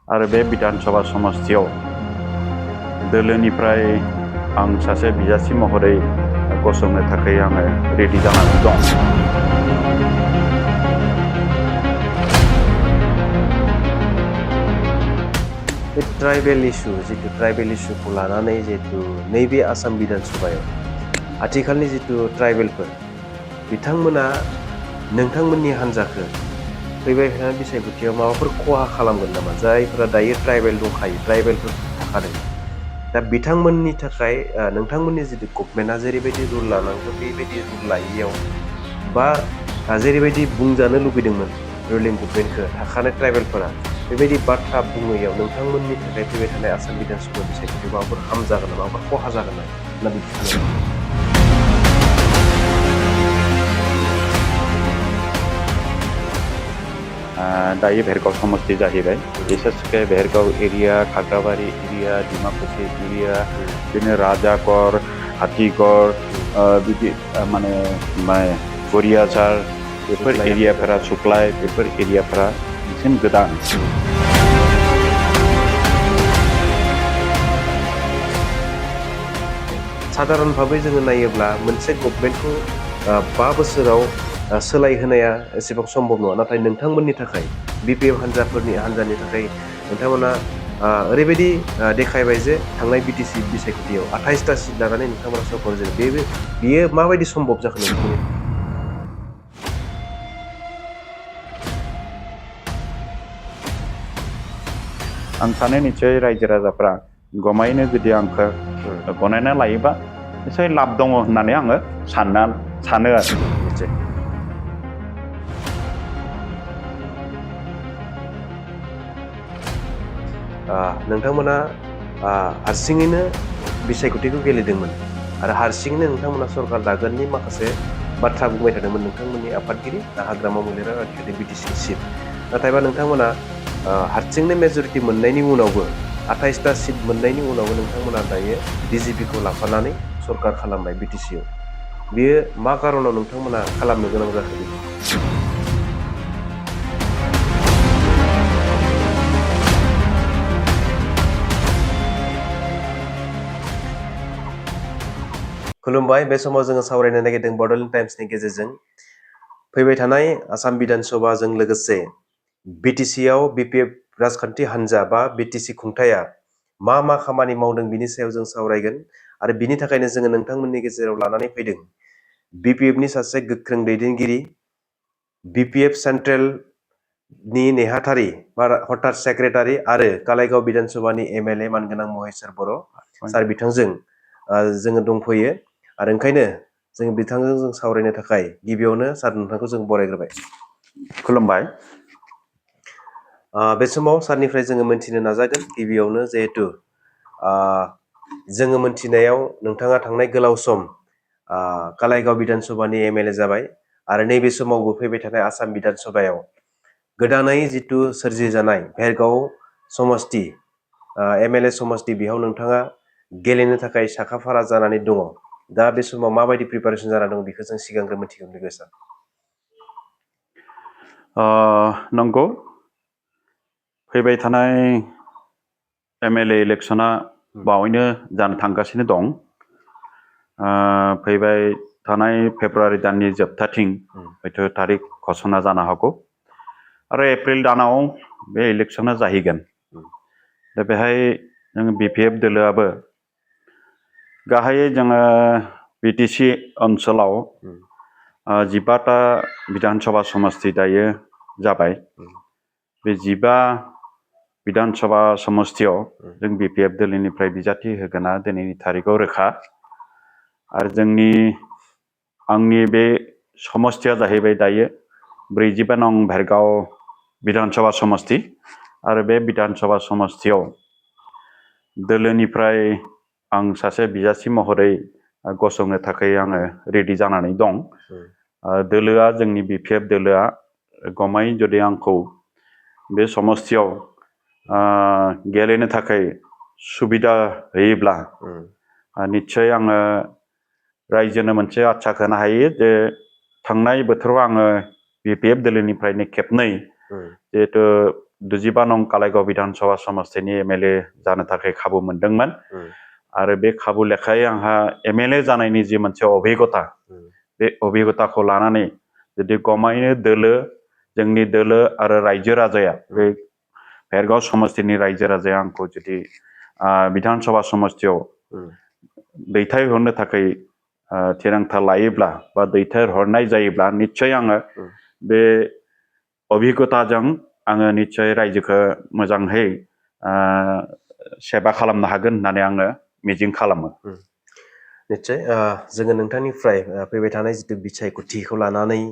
आरो बे बिधान सभा समस्तियाव दोलोनिफ्राय आं सासे बिजाथि महरै गसंनो थाखाय आङो रेडि जानानै दं। बे ट्राइबेल इशु जितु ट्राइबेल इशुखौ लानानै जितु नैबे आसाम बिधान सभायाव आथिखालनि जितु ट्राइबेलफोर बिथांमोना नोंथांमोननि हान्जाखौ फैबाय थानाय बिसायख'थियाव माबाफोर खहा खालामगोन नामा? जायफोरा दायो ट्राइबेल दंखायो, ट्राइबेलफोर थाखादों, दा बिथांमोननि थाखाय नोंथांमोननि जितु गभर्नमेन्टआ जेरैबायदि रुल लानांगौ बेबायदि रुल लायैयाव बा जेरैबायदि बुंजानो लुबैदोंमोन रुलिं गभर्नमेन्टखौ थाखानाय ट्राइबेलफोरा बेबायदि बाथ्रा बुङैयाव नोंथांमोननि थाखाय फैबाय थानाय आसाम बिधान सभा बिसायख'थियाव माबाफोर हार्म जागोन नामा, माबाफोर खहा जागोन नामा होनना बिदि सानो? दायो भेरगाव समस्ति जाहैबाय। बिसेसके भेरगाव area, Khagrabari area, Dimakuchi area, बिदिनो राजागर, हातिगड़, बिदि माने गरियाझार बेफोर एरियाफोरा सुक्लाय बेफोर एरियाफोरा बांसिन गोदान। साधारन भाबै जोङो नायोब्ला मोनसे गभर्नमेन्टखौ 5 बोसोराव सोलायहोनाया एसेबां सम्भब नङा, नाथाय नोंथांमोननि थाखाय बिपिएफ हान्जानि थाखाय नोंथांमोना ओरैबायदि देखायबाय जे थांनाय बिटिसि बिसायख'थियाव 28टा सिट लानानै नोंथांमोना सरकार जों बेयो माबायदि सम्भब जाखो नोंथांमोननि थाखाय? आं सानो निश्चय रायजो राजाफ्रा गमायैनो जुदि आंखौ गनायना लायोबा निश्चय लाब दङ होननानै आङो सानो आरो। निश्चय। नोंथांमोना हारसिङैनो बिसायख'थिखौ गेलेदोंमोन आरो हारसिङैनो नोंथांमोना सरकार दागोननि माखासे बाथ्रा बुंबाय थादोंमोन नोंथांमोननि आफादगिरि हाग्रामा महिलारि आफादगिरि बिटिसि चिफ, नाथायबा नोंथांमोना हारसिंनो मेजरिटि मोननायनि उनावबो 28टा सिट मोननायनि उनावबो नोंथांमोना दायो डिजिपिखौ लाफानानै सरकार खालामबाय बिटिसिआव। बेयो मा कारनाव नोंथांमोना खालामनो गोनां जाखो बेखौ? खुलुमबाय। बे समाव जोङो सावरायनो नागिरदों बड'लेण्ड टाइम्सनि गेजेरजों फैबाय थानाय आसाम बिधान सभाजों लोगोसे बिटिसिआव बिपिएफ राजखान्थि हान्जा बा बिटिसि खुंथाया मा खामानि मावदों बिनि सायाव जों सावरायगोन आरो बिनि थाखायनो जोङो नोंथांमोननि गेजेराव लानानै फैदों बिपिएफनि सासे गोख्रों दैदेनगिरि, बिपिएफ सेन्ट्रेलनि नेहाथारि बा हटार सेक्रेटारि आरो कालाइगाव बिधान सभानि एमएलए मानगोनां महेश्वर बर' सार बिथांजों जोङो दंफैयो आरो ओंखायनो जों बिथांजों जों सावरायनो थाखाय गिबियावनो सार नोंथांखौ जों बरायग्रोबाय। खुलुमबाय। बे समाव सारनिफ्राय जोङो मोनथिनो नाजागोन गिबियावनो जिहेतु जोङो मोनथिनायाव नोंथाङा थांनाय गोलाव सम कालाइगाव बिधान सभानि एमएलए जाबाय आरो नैबे समावबो फैबाय थानाय आसाम बिधान सभायाव गोदानै जितु सोरजिजानाय भेरगाव समस्ति एमएलए समस्ति बेयाव नोंथाङा गेलेनो थाखाय साखाफारा जानानै दङ। दा बे समाव माबायदि प्रिपारेसन जाना दङ बेखौ जों सिगांग्रो मिथिगोन लोगोसे। नंगौ, फैबाय थानाय एमएलए इलेक्सना बावैनो जानो थांगासिनो दं। फैबाय थानाय फेब्रुवारि दाननि जोबथाथिं हयथ' थारिख घोषणा जानो हागौ आरो एप्रिल दानाव बे इलेक्सना जाहैगोन। दा बेहाय जों बिपिएफ दोलोआबो गाहायै जोङो बिटिसि ओनसोलाव 15टा बिधान सभा समस्ति दायो जाबाय। बे 15 बिधान सभा समस्तियाव जों बिपिएफ दोलोनिफ्राय बिजाथि होगोना दिनैनि थारिखआव रोखा आरो आंनि बे समस्तिया जाहैबाय दायो 45 नं भेरगाव बिधान सभा समस्ति आरो बे बिधान सभा समस्तियाव दोलोनिफ्राय आं सासे बिजाथि महरै गसंनो थाखाय आङो रेडि जानानै दं। दोलोआ जोंनि बिपिएफ दोलोआ गमाय जुदि आंखौ बे समस्तियाव गेलेनो थाखाय सुबिदा होयोब्ला निश्चय आङो रायजोनो मोनसे आसा होनो हायो जे थांनाय बोथोराव आङो बिपिएफ दोलोनिफ्रायनो खेबनै जिहेतु 25 नं कालाइगाव विधानसभा समष्टिनि MLA जानो थाखाय खाबु मोनदोंमोन आरो बे खाबु लेखायै आंहा MLA जानायनि जि मोनसे अभिगता बे अभिगताखौ लानानै जुदि गमायैनो जोंनि दोलो आरो रायजो राजाया बे भेरगाव समष्टिनि रायजो राजाया आंखौ जुदि विधानसभा समष्टियाव दैथायहरनो थाखाय थिरांथा लायोब्ला बा दैथायहरनाय जायोब्ला निश्चय आङो बे अभिगताजों आङो निश्चय रायजोखौ मोजाङै सेवा खालामनो हागोन होननानै आङो मिजिं खालामो। निश्चय जोङो नोंथांनिफ्राय फैबाय थानाय जितु बिसायख'थिखौ लानानै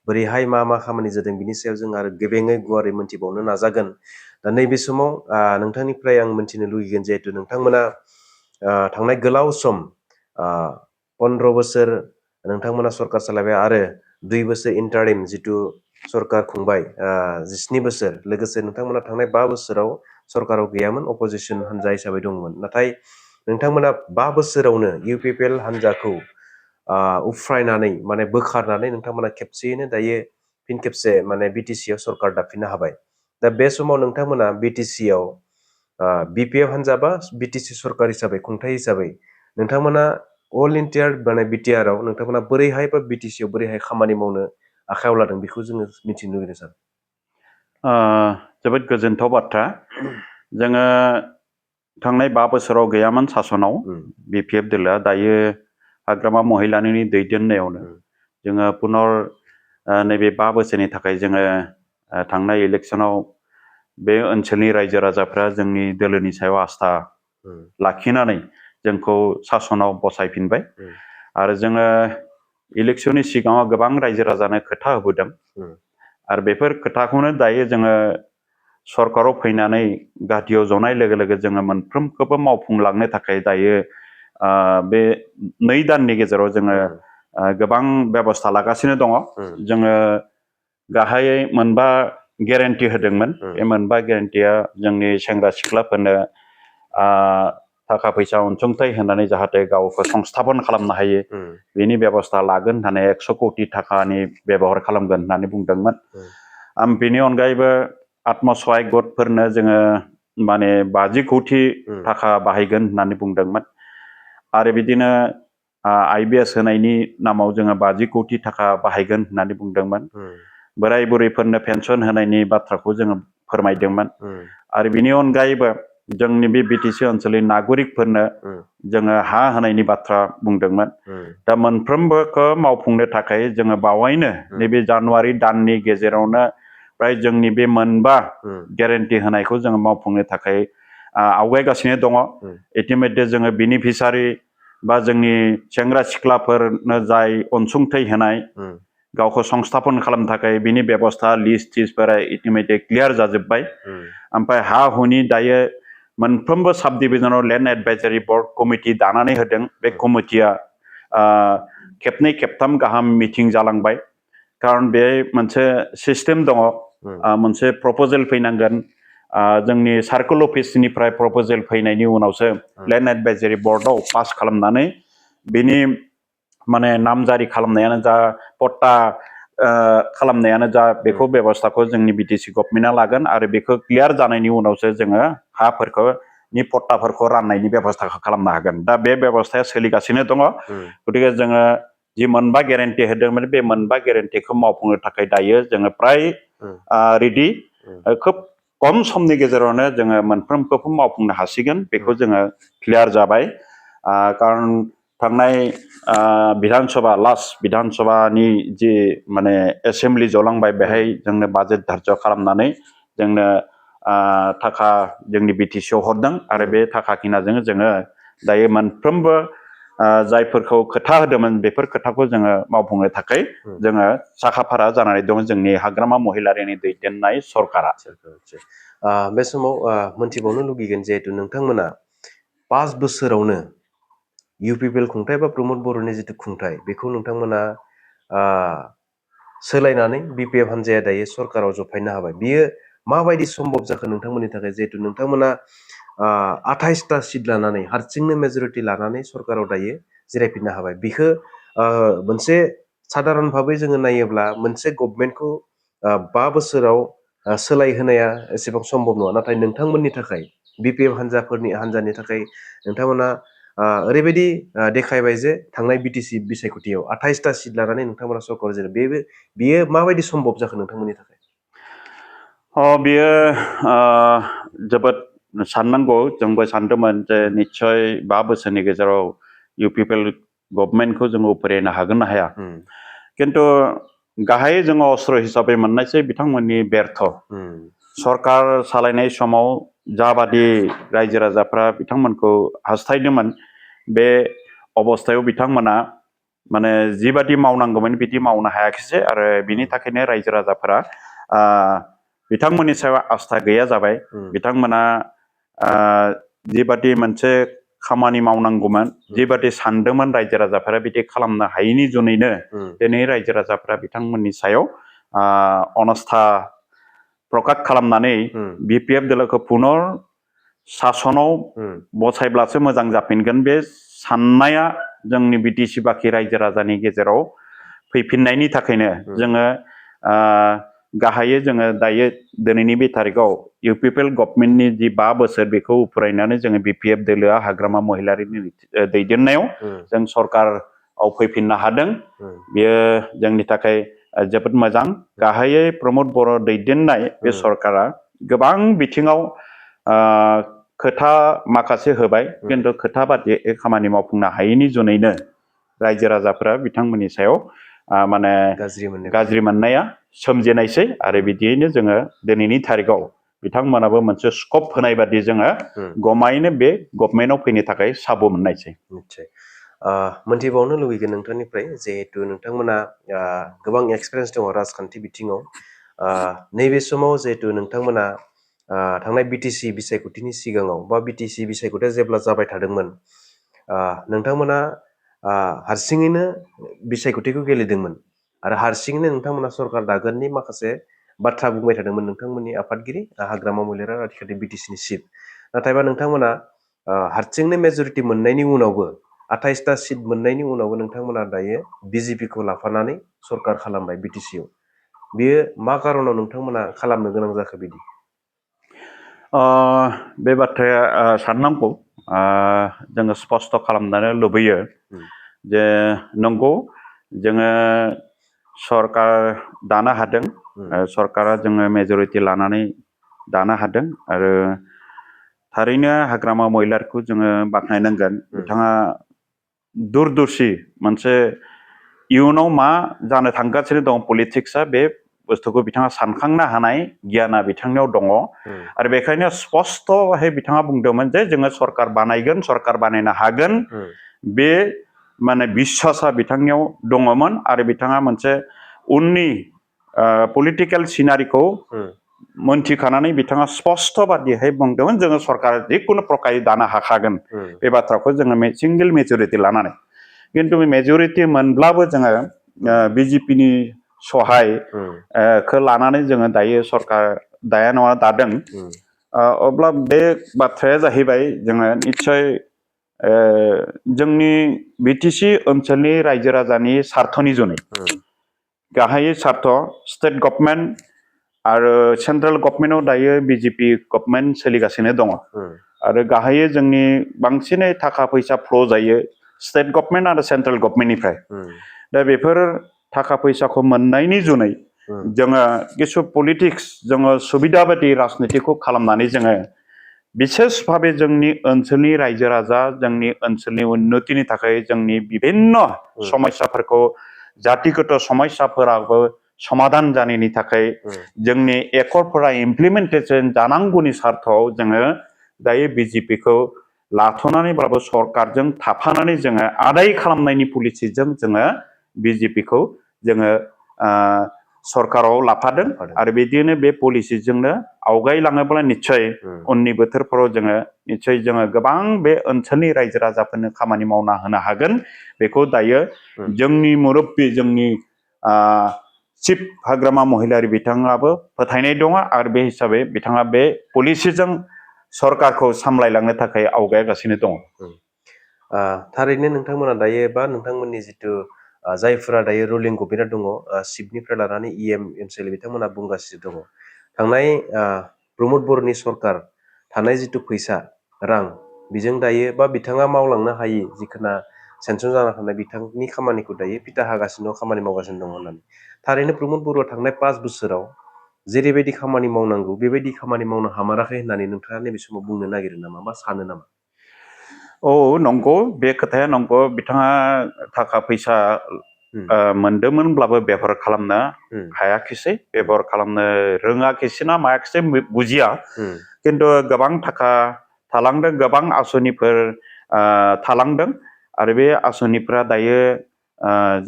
बोरैहाय मा खामानि जादों बिनि सायाव जों आरो गेबेङै गुवारै मोनथिबावनो नाजागोन। दा नैबे समाव नोंथांनिफ्राय आं मोनथिनो लुगैगोन जिहेतु नोंथांमोना थांनाय गोलाव सम 15 बोसोर नोंथांमोना सरकार सालायबाय आरो 2 बोसोर इन्टारिम जितु सरकार खुंबाय 17 बोसोर लोगोसे नोंथांमोना थांनाय 5 बोसोराव सरकाराव गैयामोन अपोजिसन हान्जा हिसाबै दंमोन। नाथाय नोंथांमोना 5 बोसोरावनो UPPL हान्जाखौ उफ्रायनानै माने बोखारनानै नोंथांमोना खेबसेयैनो दायो फिन खेबसे माने BTC आव सरकार दाफिननो हाबाय। दा बे समाव नोंथांमोना BTC आव BPF हान्जा बा BTC सरकार हिसाबै खुंथाय हिसाबै नोंथांमोना अल इन्डिया माने BTR आव नोंथांमोना बोरैहाय बा BTC आव बोरैहाय खामानि मावनो आखायाव लादों बेखौ जोङो मिथिनो लुगैदों सार। जोबोद गोजोनथाव बाथ्रा। जोङो थांनाय 5 बोसोराव गैयामोन सासनाव BPF दोलोआ। दायो हाग्रामा महिलारिनि दैदेननायावनो जोङो पुनर नैबे 5 बोसोरनि थाखाय जोङो थांनाय इलेक्सनाव बे ओनसोलनि रायजो राजाफ्रा जोंनि दोलोनि सायाव आस्था लाखिनानै जोंखौ सासनाव बसायफिनबाय आरो जोङो इलेक्सननि सिगाङाव गोबां रायजो राजानो खोथा होबोदों आरो बेफोर खोथाखौनो दायो जोङो सरकाराव फैनानै गाहाथियाव जनाय लोगो लोगो जोङो मोनफ्रोमखौबो मावफुंलांनो थाखाय दायो बे 2 दाननि गेजेराव जोङो गोबां बेबस्था लागासिनो दङ। जोङो गाहायै मोनबा गेरेन्टि होदोंमोन। बे मोनबा गेरेन्टिया जोंनि सेंग्रा सिख्लाफोरनो थाखा फैसा अनसुंथाइ होनानै जाहाथे गावखौ संस्थापन खालामनो हायो बेनि बेबस्था लागोन होननानै 100 कोटि थाखानि बेबहार खालामगोन होननानै बुंदोंमोन। बेनि अनगायैबो आत्मसहायक गटफोरनो जोङो माने 50 कोटि थाखा बाहायगोन होननानै बुंदोंमोन आरो बिदिनो IBS होनायनि नामाव जोङो 50 कोटि थाखा बाहायगोन होननानै बुंदोंमोन। बोराय बुरैफोरनो पेन्सन होनायनि बाथ्राखौ जोङो फोरमायदोंमोन आरो बिनि अनगायैबो जोंनि बे BTC ओनसोलनि नागरिकफोरनो जोङो हा होनायनि बाथ्रा बुंदोंमोन। दा मोनफ्रोमबोखौ मावफुंनो थाखाय जोङो बावैनो नैबे जानुवारि दाननि गेजेरावनो प्राय जोंनि बे मोनबा गेरेन्टि होनायखौ जोङो मावफुंनो थाखाय आवगायगासिनो दङ। इतिमध्य जोङो बेनिफिसारि बा जोंनि सेंग्रा सिख्लाफोरनो जाय अनसुंथाइ होनाय गावखौ संस्थापन खालामनो थाखाय बिनि बेबस्था लिस्ट टिस्टफोरा इतिमध्य क्लियार जाजोब्बाय। ओमफ्राय हा हुनि दायो मोनफ्रोमबो साब डिभिजनाव लेन्ड एडभाइजारि बर्ड कमिटि दानानै होदों। बे कमिटिया खेबनै खेबथाम गाहाम मिटिं जालांबाय। खारन बे मोनसे सिस्टेम दङ। मोनसे प्रप'जेल फैनांगोन जोंनि सार्कोल अफिसनिफ्राय प्रप'जेल फैनायनि उनावसो लेन्ड एडभाइजारि बर्डआव पास खालामनानै बिनि माने नामजारि खालामनायानो जा पट्टा खालामनायानो जा बेखौ बेबस्थाखौ जोंनि BTC गभर्नमेन्टआ लागोन आरो बेखौ क्लियार जानायनि उनावसो जोङो हाफोरखौ पट्टाफोरखौ राननायनि बेबस्थाखौ खालामनो हागोन। दा बे बेबस्थाया सोलिगासिनो दङ। गतिके जोङो जि मोनबा गेरेन्टि होदोंमोन बे मोनबा गेरेन्टिखौ मावफुंनो थाखाय दायो जोङो प्राय रेडि। खोब खम समनि गेजेरावनो जोङो मोनफ्रोमखौबो मावफुंनो हासिगोन बेखौ जोङो क्लियार जाबाय। खारन थांनाय विधानसभा लास्ट विधानसभानि जि माने एसेम्बलि जलांबाय बेहाय जोंनो बाजेट धार्ज खालामनानै जोंनो थाखा जोंनि BTC आव हरदों आरो बे थाखा खिनाजों जोङो दायो मोनफ्रोमबो जायफोरखौ खोथा होदोंमोन बेफोर खोथाखौ जोङो मावफुंनो थाखाय जोङो साखाफारा जानानै दं जोंनि हाग्रामा महिलारिनि दैदेननाय सरकारा। बे समाव मोनथिबावनो लुगैगोन जिहेतु नोंथांमोना 5 बोसोरावनो UPPL खुंथाय बा प्रमद बर'नि जितु खुंथाय बेखौ नोंथांमोना सोलायनानै BPF हान्जाया दायो सरकाराव जफायनो हाबाय। बियो माबायदि सम्भब जाखो नोंथांमोननि थाखाय जिहेतु नोंथांमोना 28टा सिट लानानै हारसिंनो मेजरिटि लानानै सरकाराव दायो जिरायफिननो हाबाय। बिखौ मोनसे साधारन भाबै जोङो नायोब्ला मोनसे गभर्नमेन्टखौ 5 बोसोराव सोलायहोनाया एसेबां सम्भब नङा नाथाय नोंथांमोननि थाखाय BPF हान्जानि थाखाय नोंथांमोना ओरैबायदि देखायबाय जे थांनाय BTC बिसायख'थियाव 28टा सिट लानानै नोंथांमोना सरकार जेनेबा बेयो माबायदि सम्भब जाखो नोंथांमोननि थाखाय? बेयो जोबोद साननांगौ। जोंबो सानदोंमोन जे निस्सय 5 बोसोरनि गेजेराव UPPL गभर्नमेन्टखौ जोङो उफेरायनो हागोन ना हाया। किन्तु गाहायै जोङो अस्त्र हिसाबै मोननायसै बिथांमोननि बेर्थ। सरकार सालायनाय समाव जाबादि रायजो राजाफ्रा बिथांमोनखौ हास्थायदोंमोन बे अबस्थायाव बिथांमोना माने जिबादि मावनांगौमोन बिदि मावनो हायाखिसै आरो बिनि थाखायनो रायजो राजाफोरा बिथांमोननि सायाव आस्था गैया जाबाय। बिथांमोना जिबादि मोनसे खामानि मावनांगौमोन जिबादि सानदोंमोन रायजो राजाफोरा बिदि खालामनो हायैनि जुनैनो दिनै रायजो राजाफोरा बिथांमोननि सायाव अनास्था प्रकाट खालामनानै BPF दोलोखौ पुनर सासनाव बसायब्लासो मोजां जाफिनगोन बे साननाया जोंनि BTC बाखि रायजो राजानि गेजेराव फैफिननायनि थाखायनो जोङो गाहायै जोङो दायो दिनैनि बे थारिखआव UPPL गभर्नमेन्टनि जि 5 बोसोर बेखौ फरायनानै जोङो BPF दोलोआ हाग्रामा महिलारिनि दैदेननायाव जों सरकाराव फैफिननो हादों। बेयो जोंनि थाखाय जोबोद मोजां। गाहायै प्रमद बर' दैदेननाय बे सरकारा गोबां बिथिङाव खोथा माखासे होबाय किन्तु खोथा बादियै खामानि मावफुंनो हायैनि जुनैनो रायजो राजाफोरा बिथांमोननि सायाव माने गाज्रि मोननाया सोमजिनायसै आरो बिदियैनो जोङो दिनैनि थारिखआव बिथांमोनाबो मोनसे स्कप होनाय बादि जोङो गमायैनो बे गभर्नमेन्टआव फैनो थाखाय साबु मोननायसै। निश्चय मोनथिबावनो लुगैगोन नोंथांनिफ्राय जिहेतु नोंथांमोना गोबां एक्सपिरियेन्स दङ राजखान्थि बिथिङाव। नैबे समाव जिहेतु नोंथांमोना थांनाय BTC बिसायख'थिनि सिगाङाव बा BTC बिसायख'थिया जेब्ला जाबाय थादोंमोन नोंथांमोना हारसिङैनो बिसायख'थिखौ गेलेदोंमोन आरो हारसिङैनो नोंथांमोना सरकार दागोननि माखासे बाथ्रा बुंबाय थादोंमोन नोंथांमोननि आफादगिरि हाग्रामा महिलारि आथिखालनि BTCनि चिफ। नाथायबा नोंथांमोना हारसिंनो मेजरिटि मोननायनि उनावबो 28टा सिट मोननायनि उनावबो नोंथांमोना दायो BJPखौ लाफानानै सरकार खालामबाय BTCआव। बेयो मा कारनाव नोंथांमोना खालामनो गोनां जाखो बिदि? बे बाथ्राया साननांगौ। जोङो स्पष्ट खालामनो लुबैयो जे नंगौ जोङो सरकार दानो हादों। सरकारा जोङो मेजरिटि लानानै दानो हादों आरो थारैनो हाग्रामा महिलारिखौ जोङो बाख्नायनांगोन। बिथाङा दूरदर्शी मोनसे इयुनाव मा जानो थांगासिनो दं पलिटिक्सआ बे बुस्थुखौ बिथाङा सानखांनो हानाय गियाना बिथांनियाव दङ आरो बेखायनो स्पष्टहाय बिथाङा बुंदोंमोन जे जोङो सरकार बानायगोन सरकार बानायनो हागोन। बे माने बिश्वासा बिथांनियाव दङमोन आरो बिथाङा मोनसे उननि पलिटिकेल सिनारिखौ मोनथिखानानै बिथाङा स्पष्ट बादिहाय बुंदोंमोन जोङो सरकार जिखुनु प्रकारै दानो हाखागोन बे बाथ्राखौ जोङो सिंगेल मेजरिटि लानानै। किन्तु मेजरिटि मोनब्लाबो जोङो BJPनि सहायखौ लानानै जोङो दायो सरकार दाया नङा दादों। अब्ला बे बाथ्राया जाहैबाय जोङो निस्सय जोंनि BTC ओनसोलनि रायजो राजानि सार्थनि जुनै गाहायै सार्थ स्टेट गभर्नमेन्ट आरो सेन्ट्रेल गभर्नमेन्टआव दायो BJP गभर्नमेन्ट सोलिगासिनो दङ आरो गाहायै जोंनि बांसिनै थाखा फैसा फ्ल' जायो स्टेट गभर्नमेन्ट आरो सेन्ट्रेल गभर्नमेन्टनिफ्राय। दा बेफोर थाखा फैसाखौ मोननायनि जुनै जोङो किसु पलिटिक्स जोङो सुबिदा बायदि राजनितिखौ खालामनानै जोङो बिसेस भाबे जोंनि ओनसोलनि रायजो राजा जोंनि ओनसोलनि उन्नतिनि थाखाय जोंनि बिभिन्न समस्याफोरखौ जातिगत समस्याफोराबो समाधान जानायनि थाखाय जोंनि एकर्डफोरा इमप्लिमेन्टेसन जानांगौनि सार्थआव जोङो दायो BJPखौ लाथ'नानैब्लाबो सरकारजों थाफानानै जोङो आदाय खालामनायनि पलिसिजों जोङो BJPखौ जोङो सरकाराव लाफादों आरो बिदिनो बे पलिसिजोंनो आवगायलाङोब्ला निस्सय उननि बोथोरफोराव जोङो निस्सय जोङो गोबां बे ओनसोलनि रायजो राजाफोरनो खामानि मावना होनो हागोन। बेखौ दायो जोंनि मुरब्बि जोंनि चिफ हाग्रामा महिलारि बिथाङाबो फोथायनाय दङ आरो बे हिसाबै बिथाङा बे पलिसिजों सरकारखौ सामलायलांनो थाखाय आवगायगासिनो दङ। थारैनो नोंथांमोना दायो बा नोंथांमोननि जिथु जायफोरा दायो रुलिं गभर्नमेन्टआ दङ चिफनिफ्राय लानानै EM ओनसोल बिथांमोना बुंगासिनो दङ थांनाय प्रमद बर'नि सरकार थानाय जिथु फैसा रां बेजों दायो बा बिथाङा मावलांनो हायि जिखुना सेनसन जाना थानाय बिथांनि खामानिखौ दायो फिथा हागासिनो दं, खामानि मावगासिनो दं होननानै। थारैनो प्रमद बर'आ थांनाय 5 बोसोराव जेरैबायदि खामानि मावनांगौ बेबायदि खामानि मावनो हामाराखै होननानै नोंथाङा नैबे समाव बुंनो नागिरो नामा बा सानो नामा? औ नंगौ, बे खोथाया नंगौ। बिथाङा थाखा फैसा मोनदोंमोनब्लाबो बेबहार खालामनो हायाखिसै, बेबहार खालामनो रोङाखिसै ना मायाखिसै बुजिया। खिन्थु गोबां थाखा थालांदों, गोबां आसनिफोर थालांदों आरो बे आसनिफ्रा दायो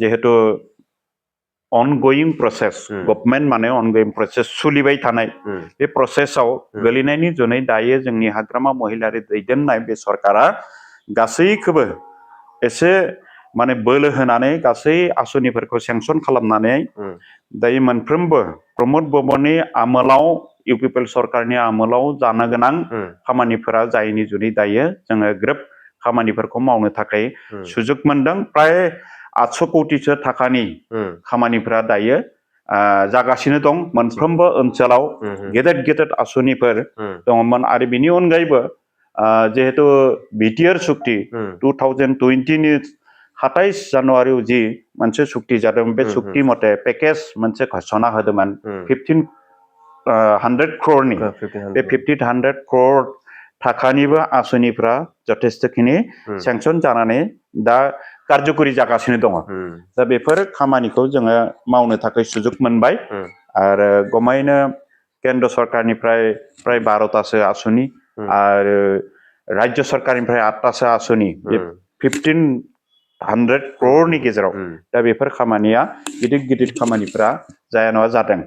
जिहेतु अनगयिं प्रसेस, गभर्नमेन्ट माने अनगयिं प्रसेस सोलिबाय थानाय बे प्रसेसआव गोलैनायनि जुनै दायो जोंनि हाग्रामा महिलारि दैदेननाय बे सरकारा गासैखौबो एसे माने बोलो होनानै गासै आसनिफोरखौ सेंसन खालामनानै दायो मोनफ्रोमबो प्रमद बर'नि आमोलाव इउपिपिएल सरकारनि आमोलाव जानो गोनां खामानिफोरा जायनि जुनै दायो जोङो ग्रोब खामानिफोरखौ मावनो थाखाय सुजुग मोनदों। प्राय 800 कौटिसो थाखानि खामानिफोरा दायो जागासिनो दं। मोनफ्रोमबो ओनसोलाव गेदेर गेदेर आसनिफोर दङमोन आरो बिनि अनगायैबो जिहेतु बिटिआर सुक्ति 2020 नि 27 जानुवारियाव जि मोनसे सुक्ति जादों, बे सुक्ति मथे पेकेज मोनसे घोषणा होदोंमोन 1500 crore बे 1500 crore थाखानिबो आसनिफ्रा जथेस्थखिनि सेंसन जानानै दा कार्यकरि जागासिनो दङ। दा बेफोर खामानिखौ जोङो मावनो थाखाय सुजुग मोनबाय आरो गमायैनो केन्द्र सरकारनिफ्राय प्राय 12तासो आसनि आरो राज्य सरकारनिफ्राय 8तासो आसनि, बे 1500 crore गेजेराव दा बेफोर खामानिया गिदिर गिदिर खामानिफ्रा जाया नङा जादों।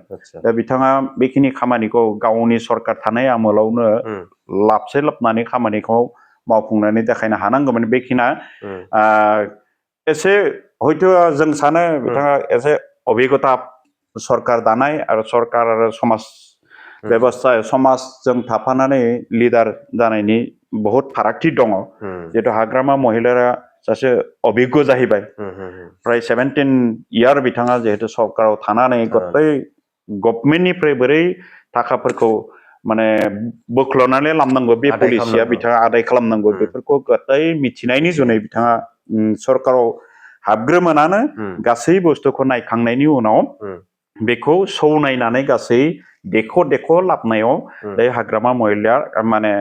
दा बिथाङा बेखिनि खामानिखौ गावनि सरकार थानाय आमोलावनो लाबसे लाबनानै खामानिखौ मावफुंनानै देखायनो हानांगौमोन। बेखिना एसे हयथ' जों सानो बिथाङा एसे अभिगता सरकार दानाय आरो सरकार आरो समाज बेबस्था समाजजों थाफानानै लिडार जानायनि बहुत फारागथि दङ। जिहेतु हाग्रामा महिलारा सासे अभिज्ञ जाहैबाय, प्राय 17 इयार बिथाङा जिहेतु सरकाराव थानानै गतै गभर्नमेन्टनिफ्राय बोरै थाखाफोरखौ माने बोख्ल'नानै लांनांगौ, बे पलिसिया बिथाङा आदाय खालामनांगौ, बेफोरखौ गतै मिथिनायनि जुनै बिथाङा सरकाराव हाबग्रोमोनानो गासै बुस्थुखौ नायखांनायनि उनाव बेखौ नायनानै गासै देख' लाबनायाव बे हाग्रामा महिलाया माने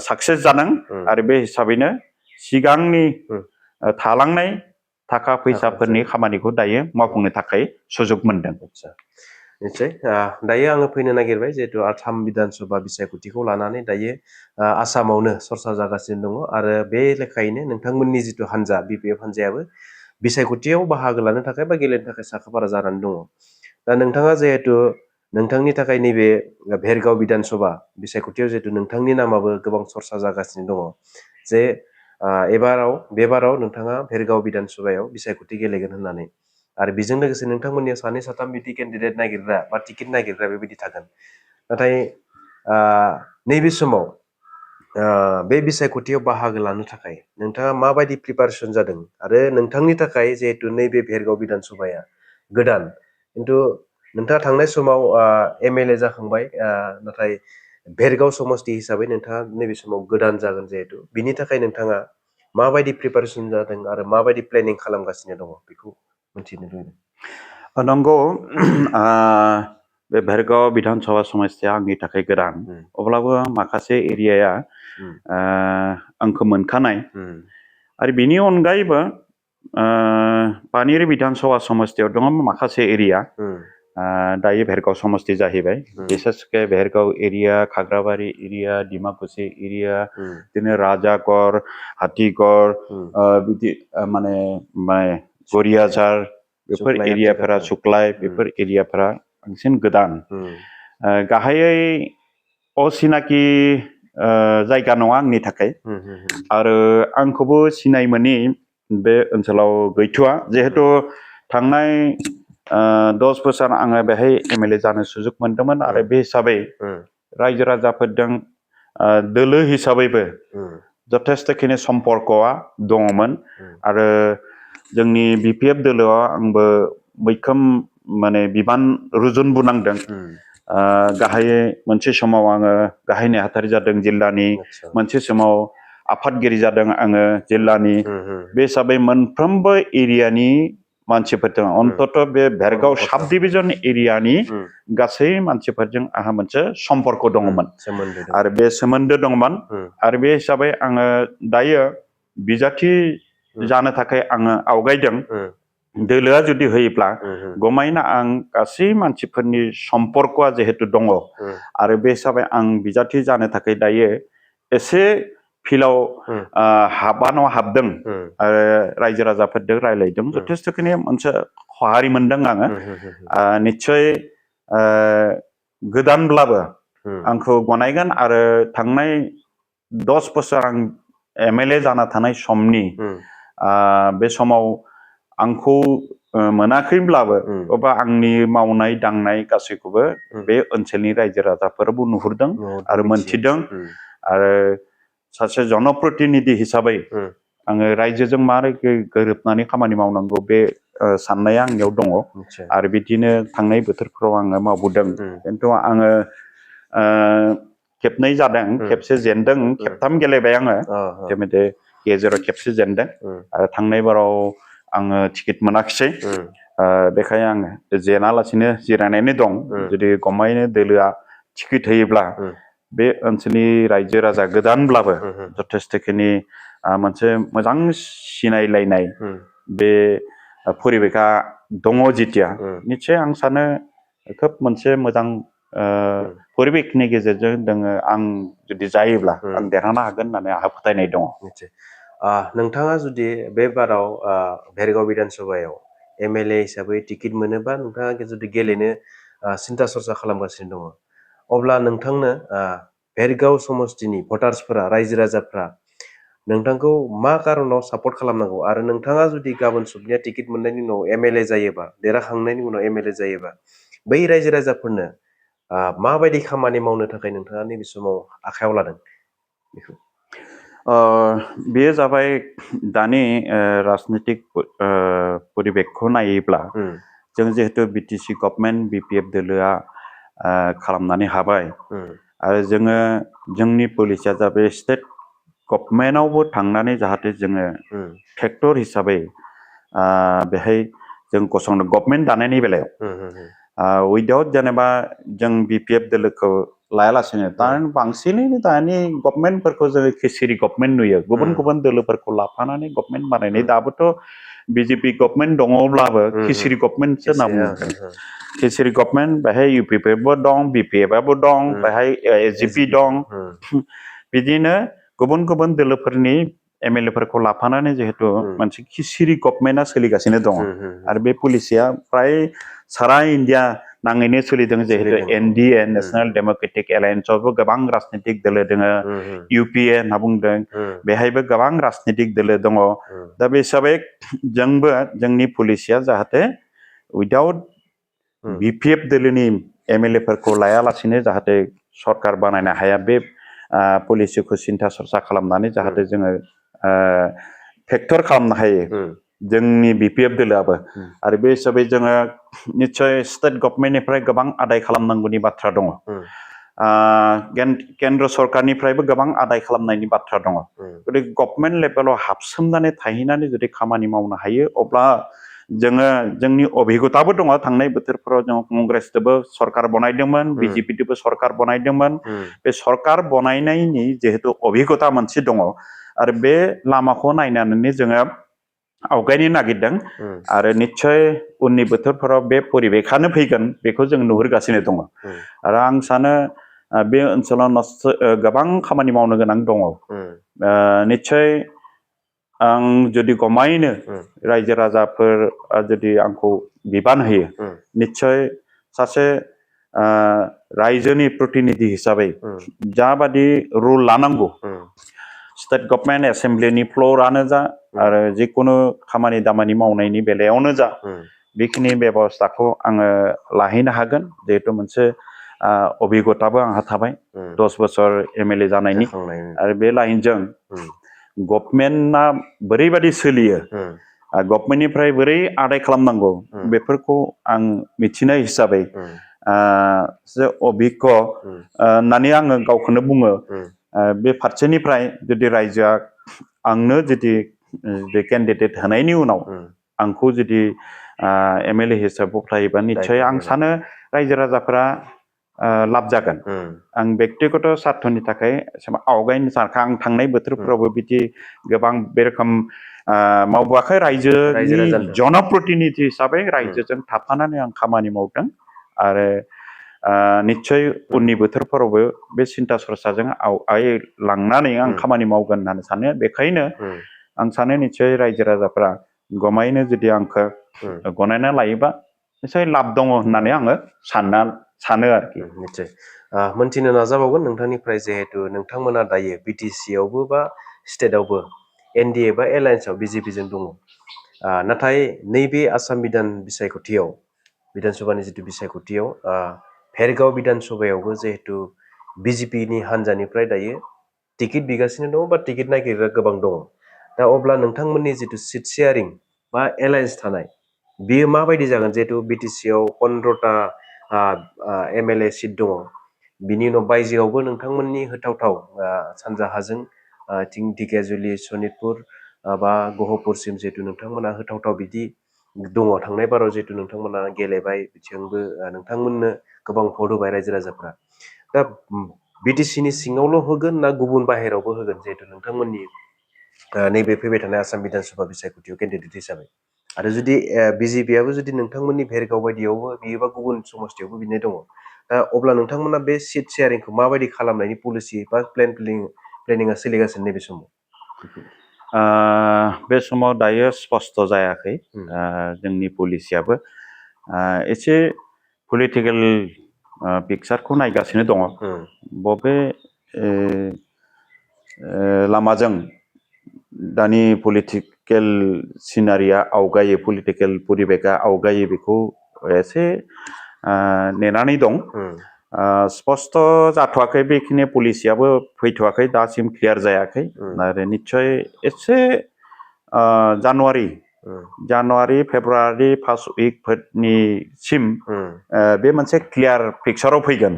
साक्सेस जादों आरो बे हिसाबैनो सिगांनि थालांनाय थाखा फैसाफोरनि खामानिखौ दायो मावफुंनो थाखाय सुजुग मोनदों। निश्चय दायो आङो फैनो नागिरबाय जिहेतु आसाम बिधान सभा बिसायख'थिखौ लानानै दायो आसामावनो सरसा जागासिनो दङ आरो बे लेखायैनो नोंथांमोननि जिथु हान्जा बिपिएफ हान्जायाबो बिसायख'थियाव बाहागो लानो थाखाय बा गेलेनो थाखाय साखाफारा जानानै दङ। दा नोंथाङा जिहेतु नोंथांनि थाखाय नैबे भेरगाव बिधान सभा बिसायख'थियाव जिहेतु नोंथांनि नामाबो गोबां सरसा जागासिनो दङ जे बेबाराव नोंथाङा भेरगाव बिधान सभायाव बिसायख'थि गेलेगोन होननानै आरो बेजों लोगोसे नोंथांमोननिया 2-3 बिदि केन्डिडेट नागिरग्रा बा टिकेट नागिरग्रा बेबायदि थागोन। नाथाय नैबे समाव बे बिसायख'थियाव बाहागो लानो थाखाय नोंथाङा माबायदि प्रिपारेसन जादों आरो नोंथांनि थाखाय जिहेतु नैबे भेरगाव बिधान सभाया गोदान, खिन्थु नोंथाङा थांनाय समाव MLA जाखांबाय, नाथाय भेरगाव समस्ति हिसाबै नोंथाङा नैबे समाव गोदान जागोन जिहेतु, बिनि थाखाय नोंथाङा माबायदि प्रिपारेसन जादों आरो माबायदि प्लेनिं खालामगासिनो दङ बेखौ मिथिनो लुबैदों। नंगौ, बे भेरगाव बिधान सभा समस्तिया आंनि थाखाय गोदान, अब्लाबो माखासे एरियाया आंखौ मोनखानाय आरो बिनि अनगायैबो पानेरि बिधान सभा समस्तियाव दङ माखासे एरिया दायो भेरगाव समस्ति जाहैबाय। बिसेसके भेरगाव area, Khagrabari area, Dimakuchi area, बिदिनो राजागर, हातिगड़, बिदि माने गरियाझार, बेफोर एरियाफोरा सुक्लाय, बेफोर एरियाफोरा बांसिन गोदान, गाहायै असिनाखि जायगा नङा आंनि थाखाय आरो आंखौबो सिनाय मोनि बे ओनसोलाव गैथ'वा। जिहेतु थांनाय 10 बोसोर आङो बेहाय MLA जानो सुजुग मोनदोंमोन आरो बे हिसाबै रायजो राजाफोरजों दोलो हिसाबैबो जथेस्थखिनि सम्पर्कआ दङमोन आरो जोंनि बिपिएफ दोलोआव आंबो मैखोम माने बिबान रुजुनबोनांदों। गाहायै मोनसे समाव आङो गाहाय नेहाथारि जादों जिल्लानि आतसा मोनसे समाव आफादगिरि जादों आङो जिल्लानि बे हिसाबै मोनफ्रोमबो एरियानि मानसिफोरजों अन्तत बे भेरगाव साब डिभिजन एरियानि गासै मानसिफोरजों आंहा मोनसे सम्पर्क दङमोन सोमोन्दो दं आरो बे सोमोन्दो दंमोन आरो बे हिसाबै आङो दायो बिजाथि जानो थाखाय आङो आवगायदों दोलोआ जुदि होयोब्ला गमायना आं गासै मानसिफोरनि सम्पर्कआ जिहेतु दङ आरो बे हिसाबै आं बिजाथि जानो थाखाय दायो एसे फिल्डआव हाबानाव हाबदों आरो रायजो राजाफोरजों रायज्लायदों जथेस्थ'खिनि मोनसे खहारि मोनदों आङो निस्सय गोदानब्लाबो आंखौ गनायगोन आरो थांनाय 10 बोसोर आं MLA जाना थानाय समनि बे समाव आंखौ मोनाखैब्लाबो अबा आंनि मावनाय दांनाय गासैखौबो बे ओनसोलनि रायजो राजाफोराबो नुहुरदों आरो मोनथिदों आरो सासे जनप्रतिनिधि हिसाबै आङो रायजोजों मारै गोरोबनानै खामानि मावनांगौ बे साननाया आंनियाव दङ आरो बिदिनो थांनाय बोथोरफ्राव आङो मावबोदों खिन्थु आङो खेबनै जादों खेबसे जेनदों खेबथाम गेलेबाय आङो जेमेते गेजेराव खेबसे जेनदों आरो थांनाय बाराव आङो टिकेट मोनाखिसै बेखायनो आङो जेनालासिनो जिरायनानै दं जुदि गमायनो दोलोआ टिकेट होयोब्ला बे ओनसोलनि रायजो राजा गोदानब्लाबो जथेस्थ'खिनि मोनसे मोजां सिनायलायनाय बे परिबेखा दङ जेथिया निस्सय आं सानो खोब मोनसे मोजां परिबेकनि गेजेरजों दोङो आं जुदि जायोब्ला आं देरहानो हागोन होननानै आंहा फोथायनाय दङ। नोंथाङा जुदि बे बाराव भेरगाव बिधान सभायाव MLA हिसाबै टिकेट मोनोबा नोंथाङा जुदि गेलेनो सिन्था सरसा खालामगासिनो दङ अब्ला नोंथांनो भेरगाव समस्तिनि भटार्सफोरा रायजो राजाफ्रा नोंथांखौ मा कारनाव सापर्ट खालामनांगौ आरो नोंथाङा जुदि गाबोन सबनिया टिकेट मोननायनि उनाव MLA जायोबा देरहाखांनायनि उनाव MLA जायोबा बै रायजो राजाफोरनो माबायदि खामानि मावनो थाखाय नोंथाङा नैबे समाव आखायाव लादों बेखौ बेयो जाबाय दानि राजनितिक परिबेकखौ नायोब्ला जों जिहेतु BTC गभर्नमेन्ट BPF दोलोआ खालामनानै हाबाय आरो जोङो जोंनि पलिसिया जाबाय स्टेट गभर्नमेन्टआवबो थांनानै जाहाथे जोङो फेक्टर हिसाबै बेहाय जों गसंनो गभर्नमेन्ट दानायनि बेलायाव उइदाउट जेनेबा जों BPF दोलोखौ लायालासेनो दा बांसिनैनो दानि गभर्नमेन्टफोरखौ जोङो खिसिरि गभर्नमेन्ट नुयो गुबुन गुबुन दोलोफोरखौ लाफानानै गभर्नमेन्ट बानायनाय दाबोथ' BJP गभर्नमेन्ट दङब्लाबो खिसिरि गभर्नमेन्टसो होनना बुंनांगोन खिसिरि गभर्नमेन्ट बेहाय UPPबो दं BPFआबो दं बेहाय SGP दं बिदिनो गुबुन गुबुन दोलोफोरनि MLAफोरखौ लाफानानै जिहेतु मोनसे खिसिरि गभर्नमेन्टआ सोलिगासिनो दङ आरो बे पलिसिया फ्राय सारा इन्डिया नाङैनो सोलिदों जिहेतु NDA नेशनेल डेम'क्रेटिक एलायेन्सआवबो गोबां राजनितिक दोलो दङ UPA होनना बुंदों बेहायबो गोबां राजनितिक दोलो दङ दा बे हिसाबै जोंबो जोंनि पलिसिया जाहाथे उइदाउट BPF दोलोनि MLAफोरखौ लायालासेनो जाहाथे सरकार बानायनो हाया बे पलिसिखौ सिन्था सरसा खालामनानै जाहाथे जोङो फेक्टर खालामनो हायो जोंनि BPF दोलोआबो आरो बे हिसाबै जोङो निस्सय स्टेट गभर्नमेन्टनिफ्राय गोबां आदाय खालामनांगौनि बाथ्रा दङ केन्द्र सरकारनिफ्रायबो गोबां आदाय खालामनायनि बाथ्रा दङ गतिके गभर्नमेन्ट लेभेलाव हाबसोमनानै थाहैनानै जुदि खामानि मावनो हायो अब्ला जोङो जोंनि अभिगताबो दङ थांनाय बोथोरफोराव जों कंग्रेसजोंबो सरकार बनायदोंमोन BJPजोंबो सरकार बनायदोंमोन बे सरकार बनायनायनि जिहेतु अभिगता मोनसे दङ आरो बे लामाखौ नायनानैनो जोङो आवगायनो नागिरदों आरो निस्सय उननि बोथोरफोराव बे परिबेखानो फैगोन बेखौ जों नुहुरगासिनो दङ आरो आं सानो बे ओनसोलाव गोबां खामानि मावनो गोनां दङ निस्सय आं जुदि गमायैनो रायजो राजाफोर जुदि आंखौ बिबान होयो निस्सय सासे रायजोनि प्रतिनिधि हिसाबै जाबादि रुल लानांगौ स्टेट गभर्नमेन्ट एसेम्ब्लिनि फ्ल'रानो जा आरो जिखुनु खामानि दामानि मावनायनि बेलायावनो जा बेखिनि बेबस्थाखौ आङो लाहैनो हागोन जिहेतु मोनसे अभिगताबो आंहा थाबाय 10 बोसोर MLA जानायनि आरो बे लाइनजों गभर्नमेन्टआ बोरैबादि सोलियो गभर्नमेन्टनिफ्राय बोरै आदाय खालामनांगौ बेफोरखौ आं मिथिनाय हिसाबै जे अभिज्ञ होननानै आङो गावखौनो बुङो। बे फारसेनिफ्राय जुदि रायजोआ आंनो जुदि बे केन्डिडेट होनायनि उनाव आंखौ जुदि MLA हिसाबै गथायोबा निस्सय आं सानो रायजो राजाफोरा लाब जागोन। आं बेक्तिगत सार्थनि थाखाय आवगायनो सानखा आं थांनाय बोथोरफोरावबो बिदि गोबां बे रोखोम मावबोआखै रायजोनि जनप्रतिनिधि हिसाबै रायजोजों थाफानानै आं खामानि मावदों आरो निस्सय उननि बोथोरफोरावबो बे सिन्था सरसाजों लांनानै आं खामानि मावगोन होननानै सानो। बेखायनो आं सानो निस्सय रायजो राजाफ्रा गमायैनो जुदि आंखौ गनायना लायोबा निस्सय लाब दङ होननानै आङो सानो आरोखि। निश्चय मोनथिनो नाजाबावगोन नोंथांनिफ्राय जिहेतु नोंथांमोना दायो BTC आवबो बा स्टेटआवबो NDA बा एलायन्सआव BJP जों दङ। नाथाय नैबे आसाम बिधान बिसायख'थियाव बिधान सभानि जिथु बिसायख'थियाव भेरगाव बिधान सभायावबो जिहेतु BJP नि हान्जानिफ्राय दायो टिकेट बिगासिनो दङ बा टिकेट नागिरग्रा गोबां दङ। दा अब्ला नोंथांमोननि जिथु सिट शेयारिं बा एलायन्स थानाय बेयो माबायदि जागोन जिहेतु BTC आव 15टा MLA सिट दङ। बिनि उनाव बायजोआवबो नोंथांमोननि होथावथाव सानजाहाजों ढेकियाजुलि सनितपुर बा गहपुरसिम जिहेतु नोंथांमोना होथावथाव बिदि दङ। थांनाय बाराव जिहेतु नोंथांमोना गेलेबाय बिथिंबो नोंथांमोननो गोबां भट होबाय रायजो राजाफ्रा। दा BTC नि सिङावल' होगोन ना गुबुन बाहेरावबो होगोन जिहेतु नोंथांमोननि नैबे फैबाय थानाय आसाम बिधान सभा बिसायख'थियाव केन्डिडेट हिसाबै आरो जुदि BJP आबो जुदि नोंथांमोननि भेरगाव बायदियावबो बियोबा गुबुन समस्तियावबो बिनाय दङ। दा अब्ला नोंथांमोना बे सिट शेयारिंखौ माबायदि खालामनायनि पलिसि बा प्लेनिंआ सोलिगासिनो नैबे समाव? बे समाव दायो स्पस्त जायाखै। जोंनि पलिसियाबो एसे पलिटिकेल पिक्सारखौ नायगासिनो दङ। बबे लामाजों दानि पलिटिकेल सिनारिया आवगायो, पलिटिकेल परिबेका आवगायो बेखौ एसे नेनानै दं। स्पस्त जाथ'वाखै, बेखिनि पलिसियाबो फैथ'वाखै, दासिम क्लियार जायाखै। आरो निस्सय एसे जानुवारि फेब्रुवारि फार्स्ट उइकफोरनिसिम बे मोनसे क्लियार पिक्साराव फैगोन।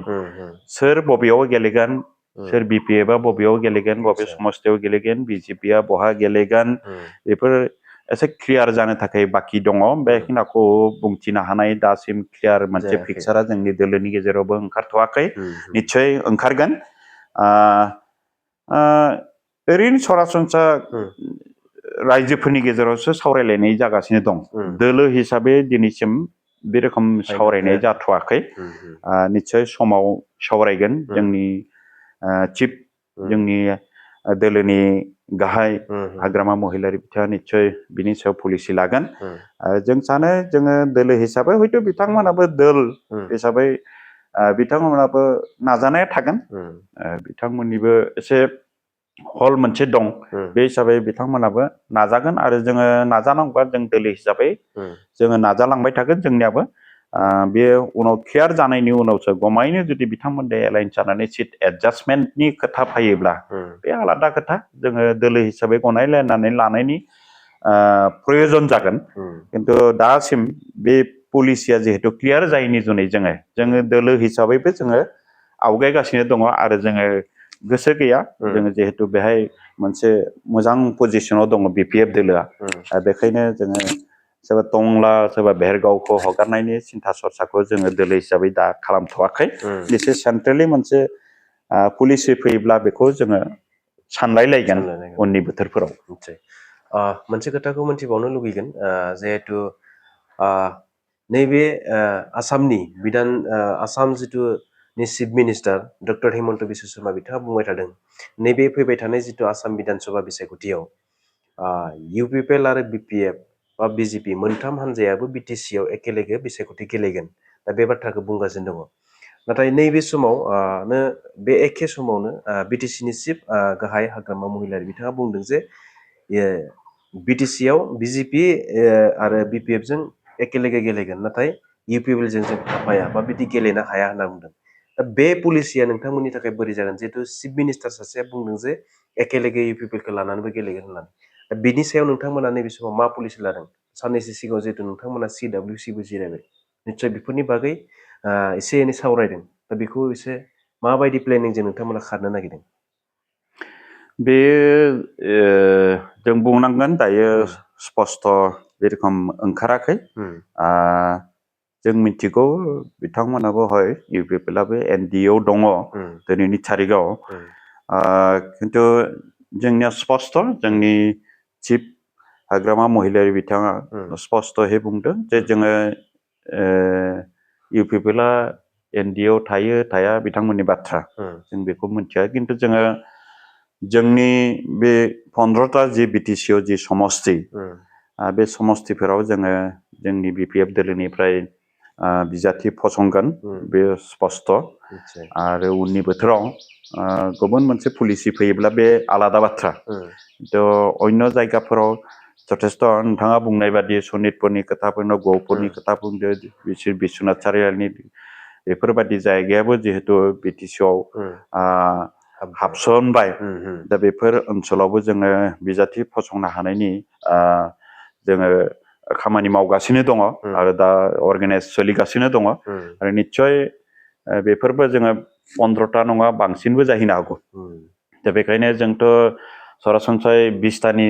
सोर बबेयाव गेलेगोन, सोर BPF आ बबेयाव गेलेगोन, बबे समस्तियाव गेलेगोन, BJP आ बहा गेलेगोन, बेफोर एसे क्लियार जानो थाखाय बाखि दङ। बेखिनिखौ बुंथिनो हानाय दासिम क्लियार मोनसे पिक्सारा जोंनि दोलोनि गेजेरावबो ओंखारथ'वाखै। निस्सय ओंखारगोन। ओरैनो सरासनस्रा रायजोफोरनि गेजेरावसो सावरायलायनाय जागासिनो दं। दोलो हिसाबै दिनैसिम बे रोखोम सावरायनाय जाथ'वाखै। निस्सय समाव सावरायगोन। जोंनि चिफ, जोंनि दोलोनि गाहाय हाग्रामा महिलारि बिथाङा निस्सय बिनि सायाव पलिसि लागोन। जों सानो जोङो दोलो हिसाबै हयथ' बिथांमोनाबो दोल हिसाबै बिथांमोनाबो नाजानाया थागोन। बिथांमोननिबो एसे हल मोनसे दं। बे हिसाबै बिथांमोनाबो नाजागोन आरो जोङो नाजानांगौबा जों दोलो हिसाबै जोङो नाजालांबाय थागोन। जोंनियाबो बेयो उनाव क्लियार जानायनि उनावसो गमायैनो जुदि बिथांमोनजों एलायन्स जानानै सिट एडजास्टमेन्टनि खोथा फैयोब्ला बे आलादा खोथा। जोङो दोलो हिसाबै गनायलायनानै लानायनि प्रयजन जागोन। खिन्थु दासिम बे पलिसिया जिहेतु क्लियार जायैनि जुनै जोङो दोलो हिसाबैबो जोङो आवगायगासिनो दङ आरो जोङो गोसो गैया। जोङो जिहेतु बेहाय मोनसे मोजां पजिसनाव दङ BPF दोलोआ। बेखायनो जोङो सोरबा टंला सोरबा भेरगावखौ हगारनायनि सिन्था सरसाखौ जोङो दोलो हिसाबै दा खालामथ'वाखै। बिसोर सेन्ट्रेलि मोनसे पलिसि फैयोब्ला बेखौ जोङो सानलायलायगोन उननि बोथोरफोराव। मोनसे खोथाखौ मोनथिबावनो लुगैगोन जिहेतु नैबे आसाम जिथु chief minister doctor Himanta Biswa Sharma बिथाङा बुंबाय थादों नैबे फैबाय थानाय जिथु आसाम बिधान सभा बिसायख'थियाव UPPL आरो BPF बा BJP मोनथाम हान्जायाबो BTC आव एखेलेगे बिसायख'थि गेलेगोन। दा बे बाथ्राखौ बुंगासिनो दङ। नाथाय नैबे समाव बे एखे समावनो BTC नि चिफ गाहाय हाग्रामा महिलारि बिथाङा बुंदों जे BTC आव BJP आरो BPF जों एखेलेगे गेलेगोन, नाथाय UPPL जों थाफाया बा बिदि गेलेनो हाया होनना बुंदों। दा बे पलिसिया नोंथांमोननि थाखाय बोरै जागोन? जिहेतु चिफ मिनिस्टार सासेया बुंदों जे एखेलेगे UPPL खौ लानानैबो गेलेगोन होननानै। दा बिनि सायाव नोंथांमोना नैबे समाव मा पलिसि लादों? साननैसो सिगाङाव जिहेतु नोंथांमोना CWC बो जिरायबाय, निस्सय बेफोरनि बागै एसे एनै सावरायदों दा बेखौ एसे माबायदि प्लेनिंजों नोंथांमोना खारनो नागिरदों? जों बुंनांगोन दायो उम, स्पष्ट बे रोखोम ओंखाराखै। उम, जों मिथिगौ बिथांमोनाबो हय इउपिपिएलआबो एनडिएआव दङ उम, दिनैनि थारिखआव। उम, खिन्थु जोंनिया स्पष्ट जोंनि चिफ हाग्रामा महिलारि बिथाङा उम, स्पष्टयै बुंदों जे उम, जोङो इउपिपिएलआ एनडिएआव थायो थाया बिथांमोननि बाथ्रा उम, जों बेखौ मिथिया खिन्थु जोङो जोंनि बे 15टा जि बिटिसिआव जि समस्ति उम, बे समस्तिफोराव जोङो जोंनि बिपिएफ दोलोनिफ्राय बिजाथि फसंगोन उम, बे स्पष्ट। निश्चय। आरो उननि बोथोराव गुबुन मोनसे पलिसि फैयोब्ला बे आलादा बाथ्रा। उम, अन्य जायगाफोराव जथेस्थ नोंथाङा बुंनाय बादि सनितपुरनि खोथा बुंदों, गहपुरनि उम, खोथा बुंदों, बिसोर बिश्वनाथ सारियालिनि बेफोरबायदि जायगायाबो जिहेतु बिटिसिआव उम, हाब्बाय। हाबसनबाय। उम, उम, दा बेफोर ओनसोलावबो जोङो बिजाथि फसंनो हानायनि जोङो खामानि मावगासिनो दङ उम, आरो दा अर्गानाइज सोलिगासिनो दङ। उम, आरो निस्सय बेफोरबो जोङो 15टा नङा बांसिनबो जाहैनो हागौ। उम, दा बेखायनो जोंथ' सरासनस्रायै 20टानि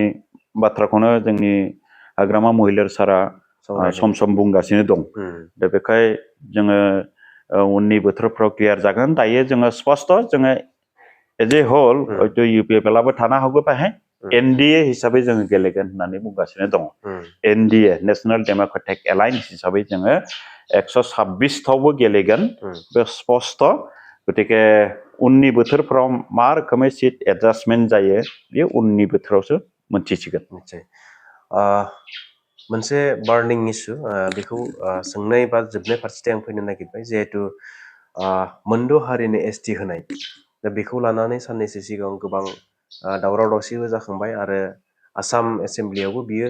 बाथ्राखौनो जोंनि हाग्रामा महिलार सारा सावरायदों। सम सम बुंगासिनो दं। उम, दा बेखाय जोङो उननि बोथोरफ्राव क्लियार जागोन। दायो जोङो स्पष्ट जोङो एज ए हल उम, हयथ' इउपिएफएलआबो थानो हागौ बाहाय उम, एनडिए हिसाबै जोङो गेलेगोन होननानै बुंगासिनो दङ। उम, एनडिए नेशनेल डेम'क्रेटिक एलायन्स हिसाबै जोङो 126थावबो गेलेगोन उम, बे स्पष्ट। गतिके उननि बोथोरफ्राव मा रोखोमै सिट एडजास्टमेन्ट जायो बे उननि बोथोरावसो मोनथिसिगोन। निश्चय। मोनसे बार्निं इस्यु बेखौ सोंनाय बा जोबनाय फारसेथिं आं फैनो नागिरबाय जिहेतु मोनद' हारिनो एसटि होनाय दा बेखौ लानानै साननैसो सिगां गोबां दावराव दावसिबो जाखांबाय आरो आसाम एसेम्ब्लियावबो बियो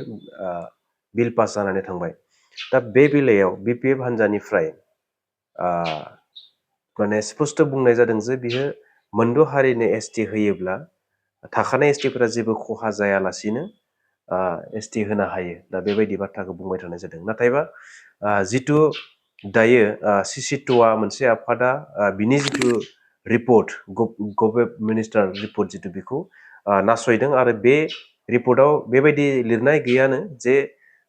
बिल पास जानानै थांबाय। दा बे बेलायाव बिपिएफ हान्जानिफ्राय माने स्पष्ट बुंनाय जादों जे बियो मोनद' हारिनो एसटि होयोब्ला थाखानाय एसटिफोरा जेबो खहा जायालासिनो एसटि होनो हायो। दा बेबायदि बाथ्राखौ बुंबाय थानाय जादों। नाथायबा जिथु दायो सिसिट'आ मोनसे आफादा बिनि जिथु रिपर्ट गभर्नमेन्ट मिनिस्टार रिपर्ट जिथु बेखौ नासयदों आरो बे रिपर्टआव बेबायदि लिरनाय गैयानो जे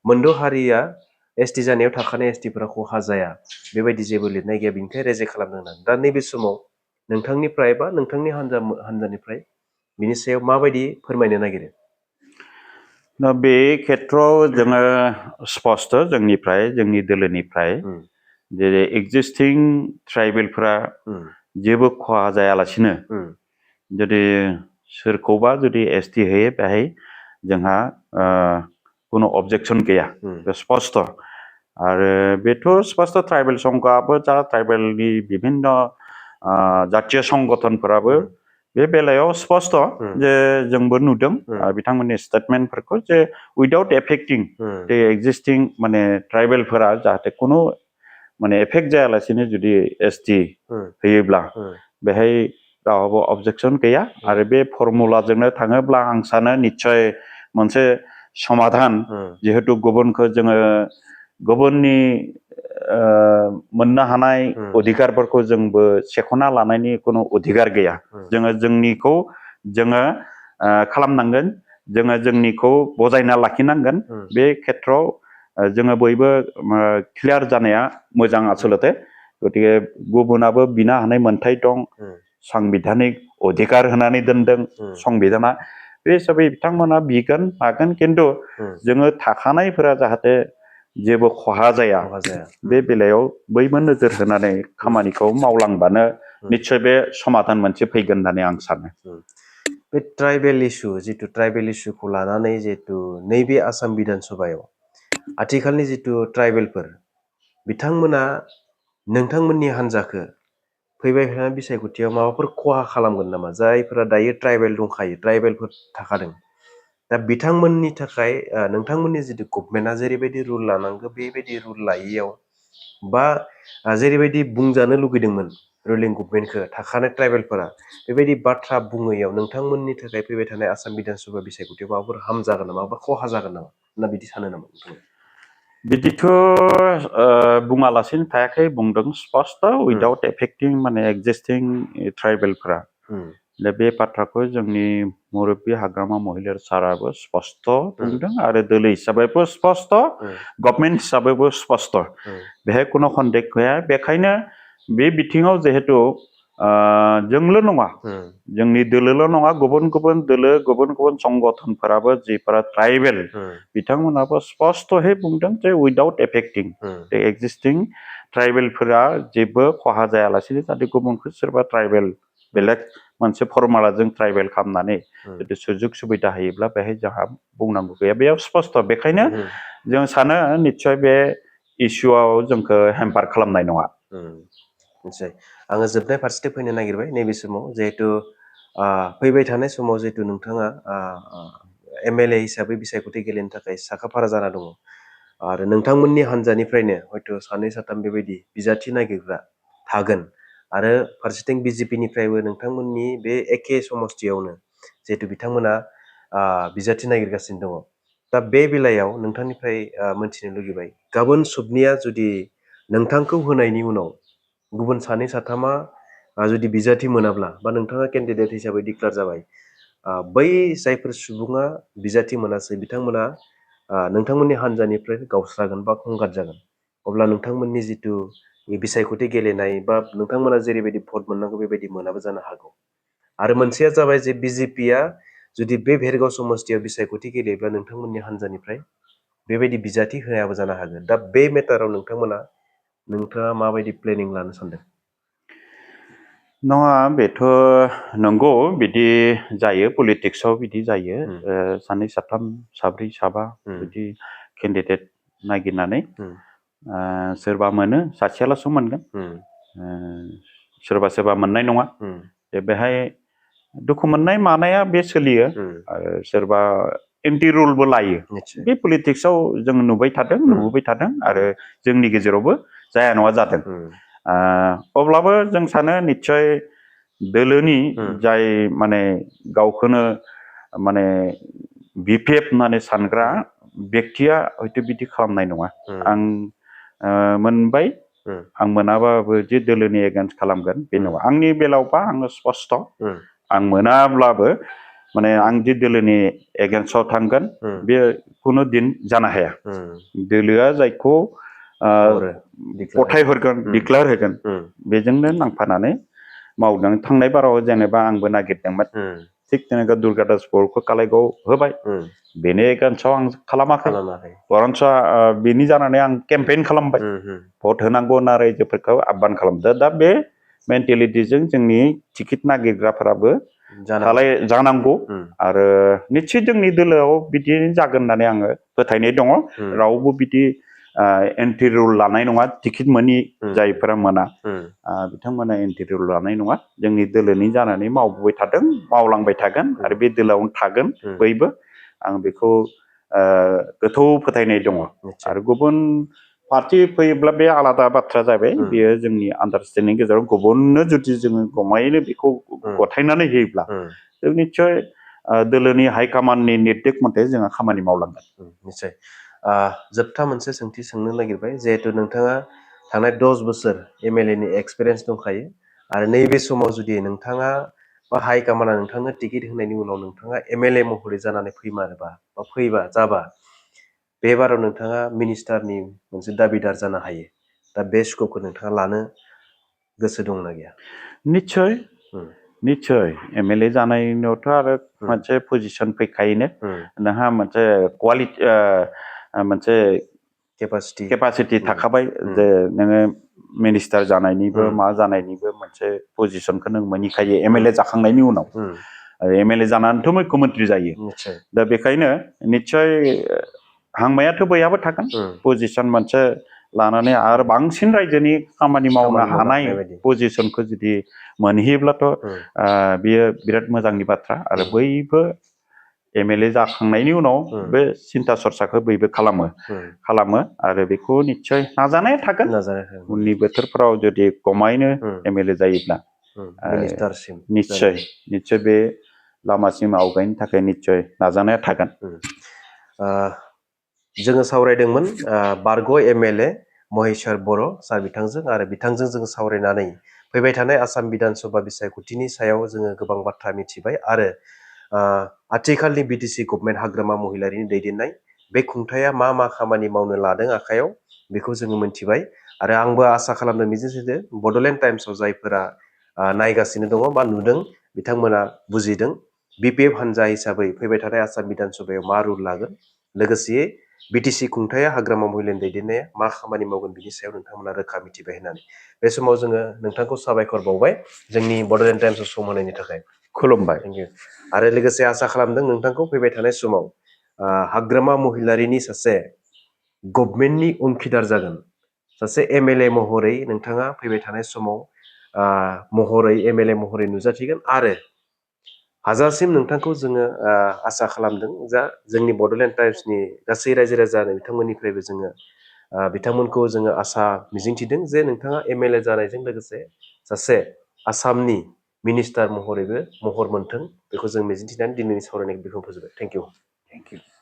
मोनद' हारिया एसटि जानायाव थाखानाय एसटिफोरा खहा जाया बेबायदि जेबो लिरनाय गैया बेनिखाय रेजेक्ट खालामदों होननानै। दा नैबे समाव नोंथांनिफ्राय बा नोंथांनि हान्जानिफ्राय बिनि सायाव माबायदि फोरमायनो नागिरो? दा बे खेथ्रआव जोङो स्पष्ट जोंनि दोलोनिफ्राय उम, जेरै एक्जिस्टिं ट्राइबेलफ्रा उम, जेबो खहा जायालासिनो उम, जुदि सोरखौबा जुदि एसटि होयो बेहाय जोंहा खुनु अबजेक्सन गैया। उम, बे स्पष्ट। आरो बेथ' स्पष्ट ट्राइबेल संघआबो जा ट्राइबेलनि बिभिन्न जातीय संगठनफोराबो उम, बे बेलायाव स्पष्ट उम, जे जोंबो नुदों उम, बिथांमोननि स्टेटमेन्टफोरखौ जे उइदाउट एफेक्टिं उम, दे एक्जिस्टिं माने ट्राइबेलफोरा जाहाथे खुनु माने एफेक्ट जायालासिनो जुदि एसटि उम, होयोब्ला उम, बेहाय रावहाबो अबजेक्सन गैया। उम, आरो बे फर्मुलाजोंनो थाङोब्ला आं सानो निस्सय मोनसे समाधान। उम, जिहेतु गुबुनखौ जोङो गुबुननि मोननो हानाय उम, अधिकारफोरखौ जोंबो सेख'ना लानायनि खुनु अधिकार गैया। उम, जोङो जोंनिखौ जोङो खालामनांगोन। जोङो जोंनिखौ बजायना लाखिनांगोन। उम, बे खेथ्रआव जोङो बयबो क्लियार जानाया मोजां उम, आसलथे। गतिके गुबुनाबो बिनो हानाय मोन्थाय दं। उम, सांबिधानिक अधिकार होनानै दोनदों उम, संबिधाना। बे हिसाबै बिथांमोना बिगोन मागोन खिन्थु उम, जोङो थाखानायफोरा जाहाथे जेबो खहा जाया खहा जाया। बे उम, बेलायाव बयबो नोजोर होनानै उम, खामानिखौ मावलांबानो उम, निस्सय बे समाधान मोनसे फैगोन होननानै आं सानो। बे ट्राइबेल इस्यु जिथु ट्राइबेल इस्युखौ लानानै जिहेतु नैबे आसाम बिधान सभायाव आथिखालनि जिथु ट्राइबेलफोर बिथांमोना नोंथांमोननि हान्जाखौ फैबाय थानाय बिसायख'थियाव माबाफोर खहा खालामगोन नामा? जायफोरा दायो ट्राइबेल दंखायो ट्राइबेलफोर थाखादों दा बिथांमोननि थाखाय नोंथांमोननि जिथु गभमेन्टआ जेरैबायदि रुल लानांगौ बेबायदि रुल लायैयाव बा जेरैबायदि बुंजानो लुगैदोंमोन रुलिं गभमेन्टखौ थाखानाय ट्राइबेलफोरा बेबायदि बाथ्रा बुङैयाव नोंथांमोननि थाखाय फैबाय थानाय आसाम बिधान सभा बिसायख'थियाव माबाफोर हार्म जागोन नामा बा खहा जागोन नामा होनना बिदि सानो नामा नोंथाङा? बिदिथ' बुङालासिनो थायाखै बुंदों स्पष्ट उइदाउट एफेक्टिं माने एक्जिस्टिं ट्राइबेलफोरा दा बे बाथ्राखौ जोंनि मुरब्बी हाग्रामा महिलार साराबो स्पष्ट बुंदों आरो दोलो हिसाबैबो स्पष्ट गभर्नमेन्ट हिसाबैबो स्पष्ट बेहाय खुनु सन्देह गैया बेखायनो बे बिथिङाव जिहेतु जोंल' नङा जोंनि दोलोल' नङा गुबुन गुबुन दोलो गुबुन गुबुन संगठनफोराबो जिफोरा ट्राइबेल बिथांमोनाबो स्पष्टहै बुंदों जे उइदाउट एफेक्टिं एक्जिस्टिं ट्राइबेलफोरा जेबो खहा जायालासिनो जाहाथे गुबुनखौ सोरबा ट्राइबेल बेलेग मोनसे फर्मुलाजों ट्राइबेल खालामनानै जुदि सुजुग सुबिदा होयोब्ला बेहाय जोंहा बुंनांगौ गैया बेयाव स्पष्ट बेखायनो जों सानो निस्सय बे इस्युआव जोंखौ हेम्पार खालामनाय नङा निश्चय आङो जोबनाय फारसेथिं फैनो नागिरबाय नैबे समाव जिहेतु फैबाय थानाय समाव जिहेतु नोंथाङा MLA हिसाबै बिसायख'थि गेलेनो थाखाय साखाफारा जाना दङ आरो नोंथांमोननि हानजानिफ्रायनो हयथ' सानै साथाम बेबायदि बिजाथि नागिरग्रा थागोन आरो फारसेथिं BJP निफ्रायबो नोंथांमोननि बे एखे समस्थियावनो जिहेतु बिथांमोना बिजाथि नागिरगासिनो दङ दा बे बेलायाव नोंथांनिफ्राय मोनथिनो लुगैबाय गाबोन सुबनिया जुदि नोंथांखौ होनायनि उनाव गुबुन सानै साथामा जुदि बिजाथि मोनाब्ला बा नोंथाङा केन्डिडेट हिसाबै डिक्लेयार जाबाय बै जायफोर सुबुङा बिजाथि मोनासै बिथांमोना नोंथांमोननि हानजानिफ्राय गावस्रागोन बा खंगार जागोन अब्ला नोंथांमोननि जिथु बिसायख'थि गेलेनाय बा नोंथांमोना जेरैबायदि भट मोननांगौ बेबायदि मोनाबो जानो हागौ आरो मोनसेया जाबाय जे BJP जुदि बे भेरगाव समस्थियाव बिसायख'थि गेलेयोब्ला नोंथांमोननि हानजानिफ्राय बेबायदि बिजाथि होनायाबो जानो हागोन दा बे मेटाराव नोंथाङा माबायदि प्लेनिं लानो सानदों नङा बेथ' नंगौ बिदि जायो पलिटिक्सआव बिदि जायो सानै साथाम साब्रै साबा बिदि केन्डिडेट नागिरनानै सोरबा मोनो सासेयाल'सो मोनगोन सोरबा सोरबा मोननाय नङा बेहाय दुखु मोननाय मानाया बे सोलियो आरो सोरबा एन्टि रुलबो लायो बे पलिटिक्सआव जों नुबोबाय थादों आरो जोंनि गेजेरावबो जाया नङा जादों अब्लाबो जों सानो निस्सय दोलोनि जाय माने गावखौनो माने BPF होननानै सानग्रा बेक्तिया हयथ' बिदि खालामनाय नङा आं मोनबाय आं मोनाबाबो जे दोलोनि एगेन्स्ट खालामगोन बे नङा आंनि बेलायावबा आङो स्पष्ट आं मोनाब्लाबो माने आं जे दोलोनि एगेन्स्टआव थांगोन बे खुनु दिन जानो हाया दोलोआ जायखौ गथायहरगोन डिक्लेयार होगोन बेजोंनो नांफानानै मावदों थांनाय बाराव जेनेबा आंबो नागिरदोंमोन थिग जेनेबा दुर्गा दास बर'खौ कालाइगाव होबाय बेनि एगेन्स्टआव आं खालामाखै बरन्स बेनि जानानै आं केम्पेइन खालामबाय भट होनांगौ होनना रायजोफोरखौ आह्वान खालामदों दा बे मेन्टेलिटिजों जोंनि टिकेट नागिरग्राफोराबो जानांगौ आरो निस्सय जोंनि दोलोआव बिदि जागोन होननानै आङो फोथायनाय दङ रावबो बिदि एन्टि रुल लानाय नङा टिकेट मोनि जायफोरा मोना बिथांमोना एन्टि रुल लानाय नङा जोंनि दोलोनि जानानै मावबोबाय थादों मावलांबाय थागोन आरो बे दोलोआवनो थागोन बयबो आं बेखौ गोथौ फोथायनाय दङ आरो गुबुन पार्टि फैयोब्ला बे आलादा बाथ्रा जाबाय बेयो जोंनि आन्डारस्टेन्डिं गेजेराव गुबुननो जुदि जोङो गमायैनो बेखौ गथायनानै होयोब्ला जों निस्सय दोलोनि हाइकामान्डनि निर्देश मथे जोङो खामानि मावलांगोन निस्सय जोबथा मोनसे सोंथि सोंनो नागिरबाय जिहेतु नोंथाङा थांनाय 10 बोसोर MLA नि एक्सपिरियेन्स दंखायो आरो नैबे समाव जुदि नोंथाङा बा हाइकामान्डआ नोंथांनो टिकेट होनायनि उनाव नोंथाङा MLA महरै जानानै फैबा जाबा बे बाराव नोंथाङा मिनिस्टारनि मोनसे दाबिदार जानो हायो दा बे स्कपखौ नोंथाङा लानो गोसो दंना गैया निस्सय MLA जानायनियावथ' आरो मोनसे पजिसन फैखायोनो नोंहा मोनसे क्वालिटि मोनसे केपासिटि थाखाबाय जे नोङो मिनिस्टार जानायनिबो मा जानायनिबो मोनसे पजिसनखौ नों मोनहैखायो MLA जाखांनायनि उनाव MLA जानानैथ' मुख्यमन्त्रि जायो दा बेखायनो निस्सय हांमायाथ' बयहाबो थागोन पजिसन मोनसे लानानै आरो बांसिन रायजोनि खामानि मावनो हानाय पजिसनखौ जुदि मोनहैयोब्लाथ' बियो बिराद मोजांनि बाथ्रा आरो बयबो MLA जाखांनायनि उनाव बे सिन्था सरसाखौ बयबो खालामो आरो बेखौ निस्सय नाजानाया थागोन उननि बोथोरफ्राव जुदि गमायैनो MLA जायोब्ला निस्सय बे लामासिम आवगायनो थाखाय निस्सय नाजानाया थागोन जोङो सावरायदोंमोन बारग' MLA महेश्वर बर' सार बिथांजों आरो बिथांजों जोङो सावरायनानै फैबाय थानाय आसाम बिधान सभा बिसायख'थिनि सायाव जोङो गोबां बाथ्रा मिथिबाय आरो आथिखालनि BTC गभर्नमेन्ट हाग्रामा महिलारिनि दैदेननाय बे खुंथाया मा मा खामानि मावनो लादों आखायाव बेखौ जोङो मिथिबाय आरो आंबो आसा खालामनो मिजिंथिदों बड'लेण्ड टाइम्सआव जायफोरा नायगासिनो दङ बा नुदों बिथांमोना बुजिदों BPF हान्जा हिसाबै फैबाय थानाय आसाम बिधान सभायाव मा रुल लागोन लोगोसेयै BTC खुंथाया हाग्रामा महिलारिनि दैदेननाया मा खामानि मावगोन बिनि सायाव नोंथांमोना रोखा मिथिबाय होननानै बे समाव जोङो नोंथांखौ साबायखर बावबाय जोंनि बड'लेण्ड टाइम्सआव सम होनायनि थाखाय खुलुमबाय। थेंक इउ आरो लोगोसे आसा खालामदों नोंथांखौ फैबाय थानाय समाव हाग्रामा महिलारिनि सासे गभर्नमेन्टनि अंखिदार जागोन सासे MLA महरै नोंथाङा फैबाय थानाय समाव MLA महरै नुजाथिगोन आरो हाजासिम नोंथांखौ जोङो आसा खालामदों जा जोंनि बड'लेण्ड टाइम्सनि गासै रायजो राजा बिथांमोननिफ्रायबो जोङो बिथांमोनखौ जोङो आसा मिजिंथिदों जे नोंथाङा MLA जानायजों लोगोसे सासे आसामनि मिनिस्टार महरैबो महर मोन्थों बेखौ जों मिजिंथिनानै दिनैनि सावरायनायखौ बेखौ फोजोबबाय। Thank you.